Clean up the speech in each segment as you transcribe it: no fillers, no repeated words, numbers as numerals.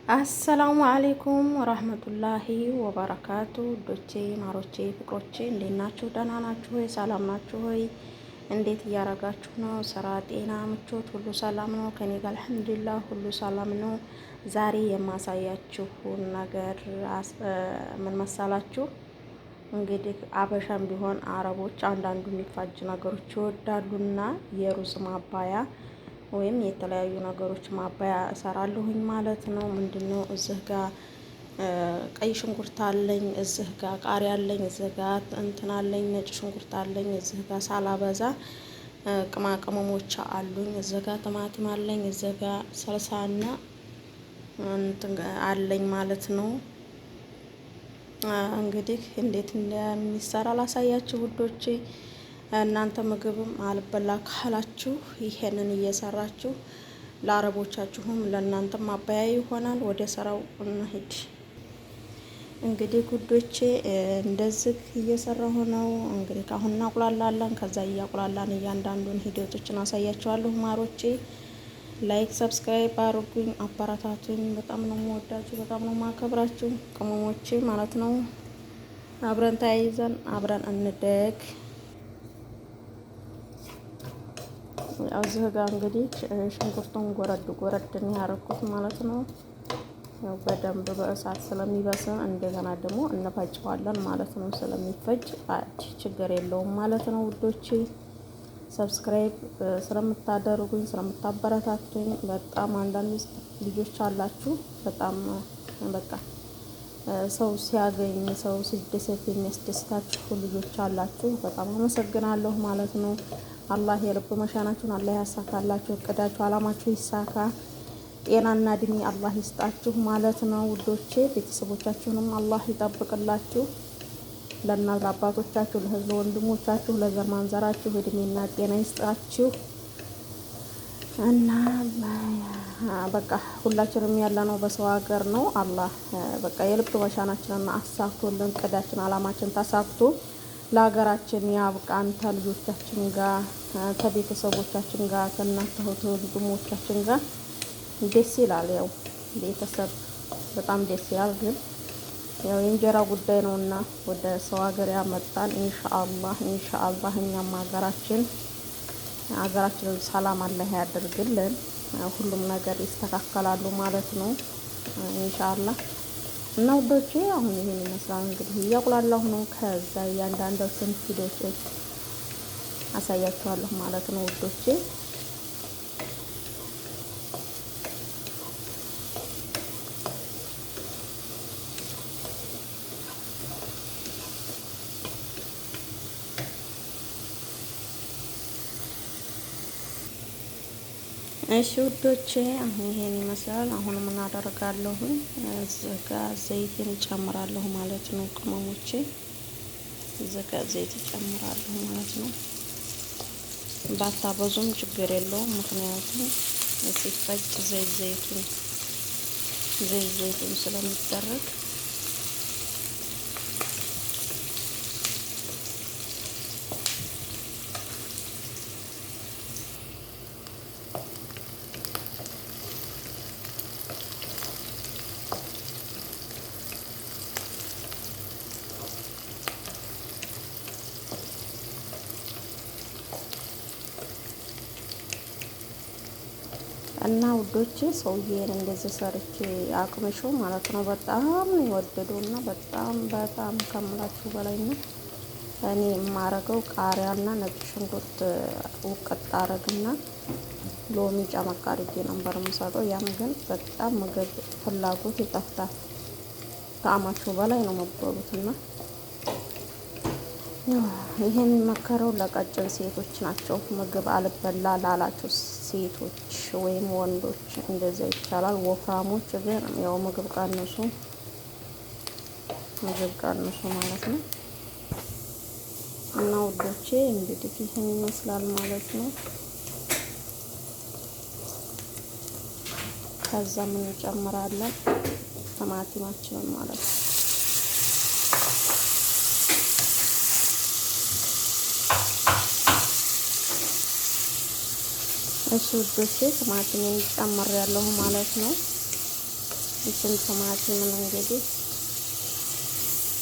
السلام عليكم ورحمة الله وبركاته። ውዶቼ ማሮቼ ፍቅሮቼ እንዴት ናችሁ? ደህና ናችሁ ወይ? ሰላም ናችሁ ወይ? እንዴት እያረጋችሁ ነው? ስራ፣ ጤና፣ ምቾት ሁሉ ሰላም ነው? ከኔ ጋር الحمد لله ሁሉ ሰላም ነው። ዛሬ የማሳያችሁ ነገር ምን መሰላችሁ? እንግዲህ አበሻም ቢሆን አረቦች አንዳንዱ የሚፋጅ ነገሮች ይወዳሉና የሩዝ ማባያ ወይም የተለያዩ ነገሮች ማባያ እሰራለሁኝ ማለት ነው። ምንድነው እዚህ ጋር ቀይ ሽንኩርት አለኝ፣ እዚህ ጋር ቃሪያ አለኝ፣ እዚህ ጋር እንትን አለኝ፣ ነጭ ሽንኩርት አለኝ፣ እዚህ ጋር ሳላበዛ ቅማ ቅመሞች አሉኝ፣ እዚህ ጋር ቲማቲም አለኝ፣ እዚህ ጋር ሰልሳና እንትን አለኝ ማለት ነው። እንግዲህ እንዴት እንደሚሰራ ላሳያችሁ ውዶቼ። እናንተ ምግብም አልበላ ካላችሁ ይሄንን እየሰራችሁ ለአረቦቻችሁም ለእናንተም ማባያ ይሆናል። ወደ ስራው እንሂድ። እንግዲህ ጉዶቼ እንደዚህ እየሰራሁ ነው። እንግዲህ ካሁን እናቁላላለን። ከዛ እያቁላላን እያንዳንዱን ሂደቶችን አሳያችኋለሁ። ማሮቼ like፣ subscribe አድርጉኝ፣ አበረታቱኝ። በጣም ነው የምወዳችሁ፣ በጣም ነው የማከብራችሁ ቅመሞቼ ማለት ነው። አብረን ተያይዘን አብረን እንደግ። እዚህ ጋር እንግዲህ ሽንኩርቱን ጎረድ ጎረድ ነው ያደረኩት ማለት ነው። ያው በደንብ በእሳት ስለሚበስል እንደገና ደግሞ እንፈጨዋለን ማለት ነው። ስለሚፈጭ ችግር የለውም ማለት ነው ውዶቼ። subscribe ስለምታደርጉኝ ስለምታበረታቱኝ በጣም አንዳንድ ልጆች አላችሁ በጣም በቃ ሰው ሲያገኝ ሰው ሲደሰት የሚያስደስታችሁ ልጆች አላችሁ። በጣም አመሰግናለሁ ማለት ነው። አላህ የልብ መሻናችሁን አላህ ያሳካላችሁ። እቅዳችሁ አላማችሁ ይሳካ። ጤናና እድሜ አላህ ይስጣችሁ ማለት ነው ውዶቼ። ቤተሰቦቻችሁንም አላህ ይጠብቅላችሁ። ለእናት ለአባቶቻችሁ፣ ለህዝብ ወንድሞቻችሁ፣ ለዘር ማንዘራችሁ እድሜና ጤና ይስጣችሁ እና በቃ ሁላችንም ያለነው በሰው ሀገር ነው። አላህ በቃ የልብ መሻናችንን አሳክቶልን እቅዳችን አላማችን ተሳክቶ ለሀገራችን ያብቃን። ከልጆቻችን ጋር ከቤተሰቦቻችን ጋር ከእናት እህት ወንድሞቻችን ጋር ደስ ይላል። ያው ቤተሰብ በጣም ደስ ይላል። ግን ያው የእንጀራ ጉዳይ ነውና ወደ ሰው ሀገር ያመጣን። ኢንሻአላህ ኢንሻአላህ እኛም ሀገራችንን ሰላም አላህ ያደርግልን። ሁሉም ነገር ይስተካከላሉ ማለት ነው ኢንሻአላህ። እና ውዶቼ አሁን ይሄን ይመስላል እንግዲህ እያቁላላሁ ነው። ከዛ እያንዳንዳቸውን ሂደቶች አሳያችኋለሁ ማለት ነው ውዶቼ። እሺ ውዶቼ አሁን ይሄን ይመስላል። አሁን ምን አደርጋለሁ? እዚህ ጋ ዘይቴን እጨምራለሁ ማለት ነው። ቅመሞቼ እዚህ ጋ ዘይት እጨምራለሁ ማለት ነው። ባታበዙም ችግር የለውም። ምክንያቱም ሲፈጭ ዘይት ዘይቱን ስለሚደረግ እና ውዶቼ ሰውዬን እንደዚህ ሰርቼ አቅምሾ ማለት ነው። በጣም ነው የወደደው እና በጣም በጣም ከምላችሁ በላይ ነው። እኔ የማረገው ቃሪያና ነጭ ሽንኩርት ውቅጥ አረግና ሎሚ ጨመቅ አድርጌ ነበር የምሰጠው። ያም ግን በጣም ምግብ ፍላጎት ይጠፍታል። ከአማቸው በላይ ነው መበሉትና ይሄ የሚመከረው ለቀጭን ሴቶች ናቸው። ምግብ አልበላ ላላቸው ሴቶች ወይም ወንዶች እንደዛ ይቻላል። ወፍራሞች ግን ያው ምግብ ቀንሱ፣ ምግብ ቀንሱ ማለት ነው። እና ውዶቼ እንግዲህ ይህን ይመስላል ማለት ነው። ከዛ ምን እንጨምራለን? ቲማቲማችንን ማለት ነው። እሺ ውዶቼ ቲማቲሜን ጨምሬያለሁ ማለት ነው። ይችን ቲማቲምን እንግዲህ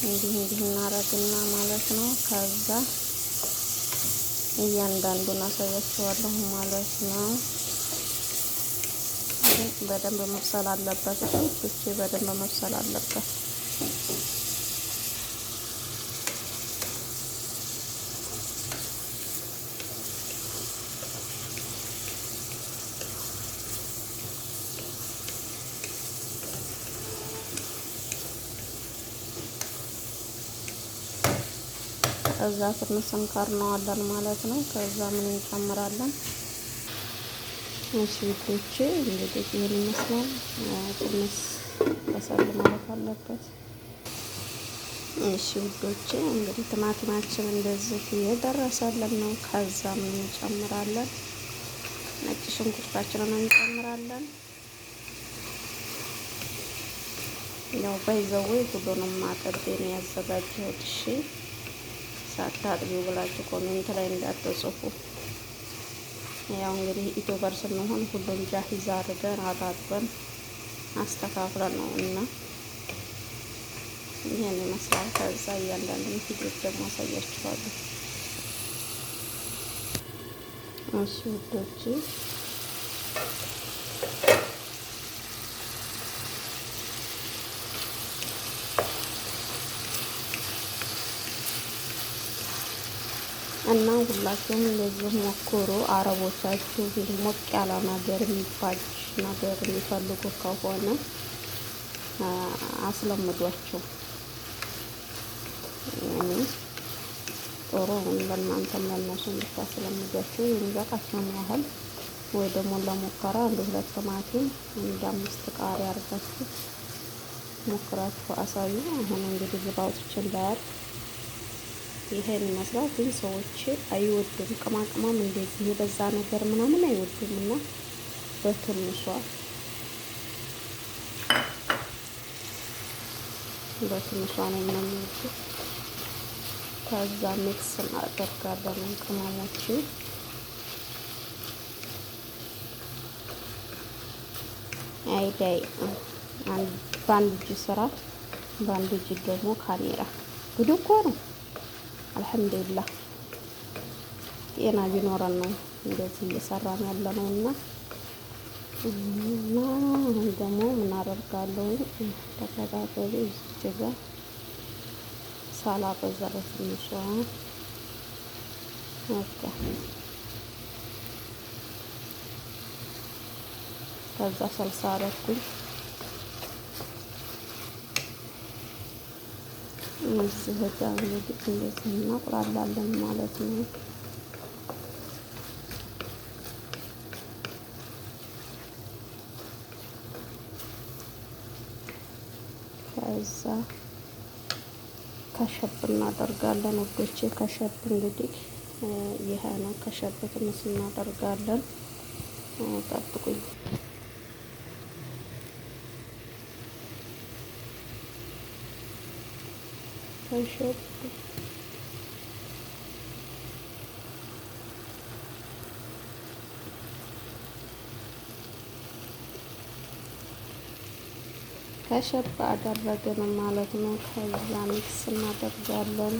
እንዲህ እንዲህ እናረግና ማለት ነው። ከዛ እያንዳንዱን አሳያችኋለሁ ማለት ነው። በደንብ መብሰል አለበት። እሺ በደንብ መብሰል አለበት። ከዛ ትንሽ እንከርነዋለን ማለት ነው። ከዛ ምን እንጨምራለን? እሺ ውዶቼ እንግዲህ ይሄን ይመስላል። ትንሽ በሰል ማለት አለበት። እሺ ውዶቼ እንግዲህ ቲማቲማችን እንደዚህ እየደረሰልን ነው። ከዛ ምን እንጨምራለን? ነጭ ሽንኩርታችንን እንጨምራለን። ያው ባይዘዌ ሁሉንም አጥቤ ነው ያዘጋጀሁት። እሺ ሳታጥቢው ብላችሁ comment ላይ እንዳትጽፉ። ያው እንግዲህ YouTuber ስንሆን ሁሉም جاهز አድርገን አጣጥበን አስተካክለን ነው እና ይሄን ይመስላል። ከዛ እያንዳንዱን ቪዲዮ ደግሞ አሳያችኋለሁ። እሺ ውዶቼ እና ሁላችሁም እንደዚህ ሞክሩ። አረቦቻችሁ እንዲህ ሞቅ ያለ ነገር የሚባጅ ነገር የሚፈልጉ ከሆነ አስለምዷቸው። እኔ ጥሩ ለእናንተም ለእነሱ ብታስለምዷቸው የሚበቃቸውን ያህል ወይ ደግሞ ለሙከራ አንድ ሁለት ቲማቲም እንደ 5 ቃሪያ አድርጋችሁ ሞክራችሁ አሳዩ። አሁን እንግዲህ ግባውቶች እንዳያርግ ይሄን ይመስላል። ግን ሰዎች አይወዱም፣ ቅማቅማም እንደዚህ የበዛ ነገር ምናምን አይወዱም እና በትንሿ በትንሿ ነው የሚወዱት። ከዛ mix እናደርጋለን ቅመሞች አይዳይ በአንድ እጅ ስራ በአንድ እጅ ደግሞ ካሜራ ጉድ እኮ ነው። አልሐምዱሊላህ ጤና ቢኖረን ነው እንደዚህ እየሰራን ያለ ነው። እና እና አሁን ደግሞ ምን አደርጋለሁ? ተከታተሉ። እዚች ጋር ሳላበዛ በትንሿ okay። ከዛ ሰልሳ አደረኩኝ። እዚህ ጋር እንግዲህ እንደዚህ እናቁላላለን ማለት ነው። ከዛ ከሸብ እናደርጋለን ውዶቼ። ከሸብ እንግዲህ ይሄ ነው። ከሸብ ትንሽ እናደርጋለን። ጠብቁኝ። ከሸብ ከሸብ አደረግን ማለት ነው። ከዛ mix እናደርጋለን።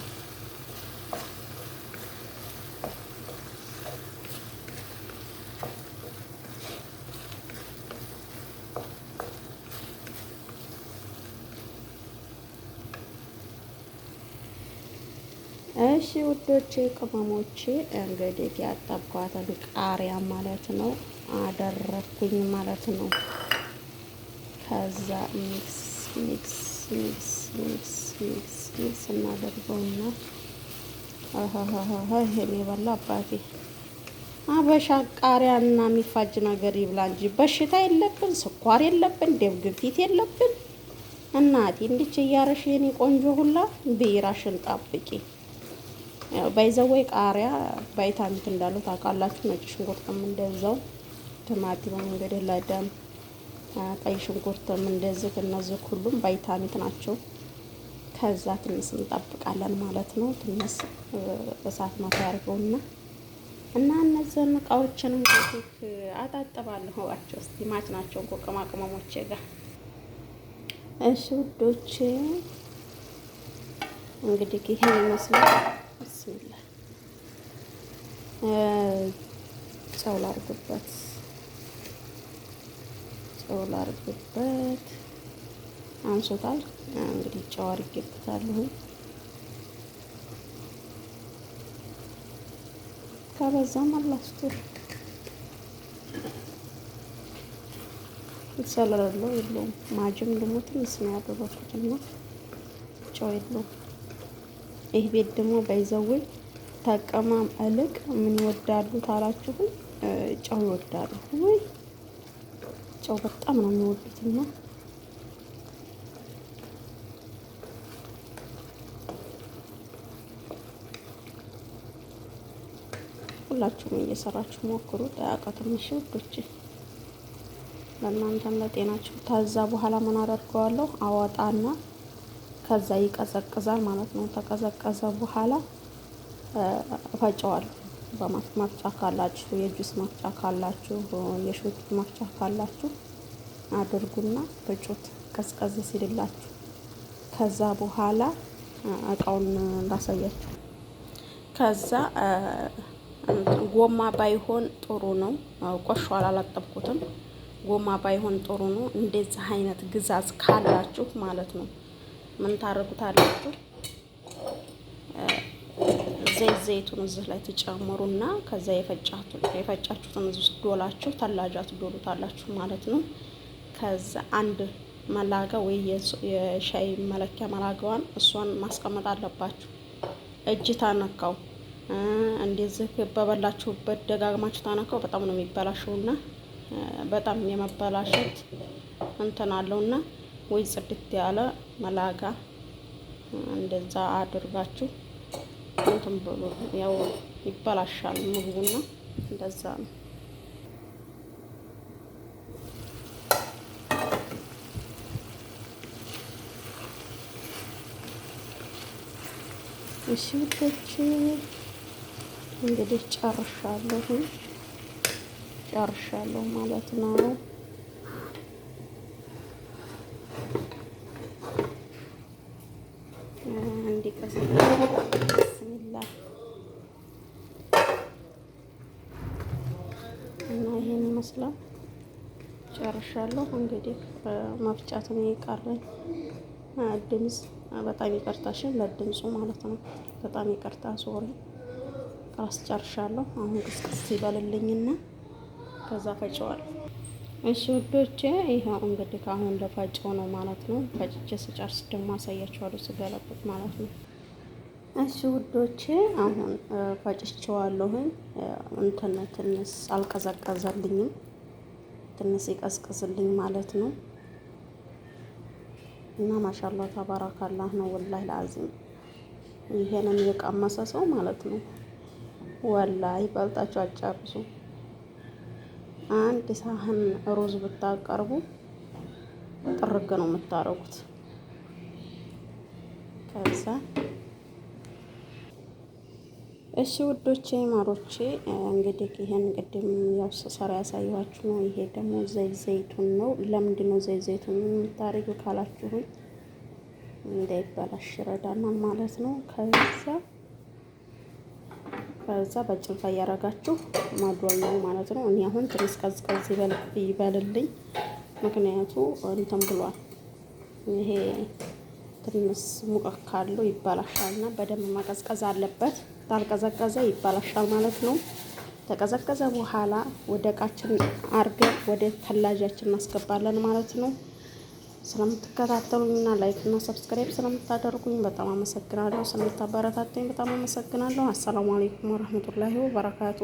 እሺ ውዶቼ ቅመሞቼ እንግዲህ ያጠብኳትን ቃሪያ ማለት ነው አደረኩኝ ማለት ነው። ከዛ mix mix mix mix mix mix እናደርገውና ይሄን የበላ አባቴ አበሻ ቃሪያና የሚፋጅ ነገር ይብላ እንጂ በሽታ የለብን፣ ስኳር የለብን፣ ደም ግፊት የለብን። እናቴ እንድች እያረሽ የኔ ቆንጆ ሁላ ብይራሽን ጠብቂ። by the way ቃሪያ ቫይታሚን እንዳለው ታውቃላችሁ። ነጭ ሽንኩርትም እንደዛው፣ ቲማቲምም እንግዲህ ለደም፣ ቀይ ሽንኩርትም እንደዚህ፣ እነዚህ ሁሉም ቫይታሚን ናቸው። ከዛ ትንሽ እንጠብቃለን ማለት ነው። ትንሽ እሳት ማታ ያርገውና እና እነዚህን እቃዎችን እንግዲህ አጣጥባለሁ። እዋቸው እስቲ ማች ናቸው እኮ ቅመሞቼ ጋር። እሺ ውዶቼ እንግዲህ ይሄን ይመስላል። ብስሚላ ጨው ላድርግበት፣ ጨው ላድርግበት። አንሶታል እንግዲህ ጨው አድርጌበታለሁ። ከበዛም አላስቱር ሰለለው የለውም። ማጅም ደግሞ ትንሽ ነው ያደረኩትና ጨው የለውም። ይህ ቤት ደግሞ ባይዘውል ተቀማም እልቅ ምን ይወዳሉ ታላችሁ? ጨው ይወዳሉ ወይ? ጨው በጣም ነው የሚወዱትና ሁላችሁም እየሰራችሁ ሞክሩት። አያውቃትም። እሺ ውዶቼ፣ ለእናንተም ለጤናችሁ። ከዛ በኋላ ምን አደርገዋለሁ? አወጣና ከዛ ይቀዘቅዛል ማለት ነው። ተቀዘቀዘ በኋላ እፈጨዋለሁ። በመፍጫ ካላችሁ፣ የጁስ መፍጫ ካላችሁ፣ የሽንኩርት መፍጫ ካላችሁ አድርጉና ፍጩት ቀዝቀዝ ሲልላችሁ። ከዛ በኋላ እቃውን ላሳያችሁ። ከዛ ጎማ ባይሆን ጥሩ ነው። ቆሾ አላጠብኩትም። ጎማ ባይሆን ጥሩ ነው። እንደዚህ አይነት ግዛዝ ካላችሁ ማለት ነው ምን ታረጉታላችሁ? ዘይት ዘይቱን እዚህ ላይ ትጨምሩና ከዛ የፈጫችሁትን እዚህ ውስጥ ዶላችሁ ተላጃ ትዶሉታላችሁ ማለት ነው። ከዛ አንድ መላጋ ወይ የሻይ መለኪያ መላጋዋን እሷን ማስቀመጥ አለባችሁ። እጅ ታነካው እንደዚህ በበላችሁበት ደጋግማችሁ ታነካው በጣም ነው የሚበላሸውና በጣም የመበላሸት እንትን አለውና ወይ ጽድት ያለ መላጋ እንደዛ አድርጋችሁ እንትን ብሎ ያው ይበላሻል ምግቡና እንደዛ ነው። እሺ ውዶቼ እንግዲህ ጨርሻለሁ ጨርሻለሁ ማለት ነው። ብስሚላ እና ይሄን ይመስላል። ጨርሻለሁ። እንግዲህ መፍጫት ነው የቀረኝ። ድምፅ በጣም ይቅርታሽን ለድምፁ ማለት ነው። በጣም ይቅርታ sorry። ራስ ጨርሻለሁ። አሁን ቅዝቅዝ ይበልልኝና ከዛ ፈጨዋለሁ። እሺ ውዶቼ ይኸው እንግዲህ አሁን ለፈጨው ነው ማለት ነው። ፈጭቼ ስጨርስ ደግሞ አሳያችኋለሁ ስገለብጥ ማለት ነው። እሺ ውዶቼ አሁን ፈጭቼዋለሁኝ። እንትን ትንሽ አልቀዘቀዘልኝም፣ ትንሽ ይቀዝቅዝልኝ ማለት ነው። እና ማሻአላህ ተባረካላህ ነው ወላሂ ለአዚም ይሄንን የቀመሰ ሰው ማለት ነው ወላሂ በልጣችሁ አጨርሱ። አንድ ሳህን ሩዝ ብታቀርቡ ጥርግ ነው የምታረጉት። ከዛ እሺ ውዶቼ ማሮቼ እንግዲህ ይሄን ቅድም ያው ስሰራ ያሳየኋችሁ ነው። ይሄ ደግሞ ዘይት ዘይቱን ነው። ለምንድን ነው ዘይት ዘይቱን የምታረጊው ካላችሁኝ እንዳይበላሽ ይረዳናል ማለት ነው። ከዛ በጭልፋ እያረጋችሁ ማዶል ነው ማለት ነው። እኔ አሁን ትንሽ ቀዝቀዝ ይበልልኝ፣ ምክንያቱ እንትን ብሏል። ይሄ ትንሽ ሙቀት ካለው ይበላሻል እና በደንብ መቀዝቀዝ አለበት። ካልቀዘቀዘ ይበላሻል ማለት ነው። ተቀዘቀዘ በኋላ ወደ እቃችን አርገን ወደ ተላጃችን እናስገባለን ማለት ነው። ስለምትከታተሉኝና like እና subscribe ስለምታደርጉኝ በጣም አመሰግናለሁ። ስለምታበረታቱኝ በጣም አመሰግናለሁ። አሰላሙ አለይኩም ወረህመቱላሂ ወበረካቱ።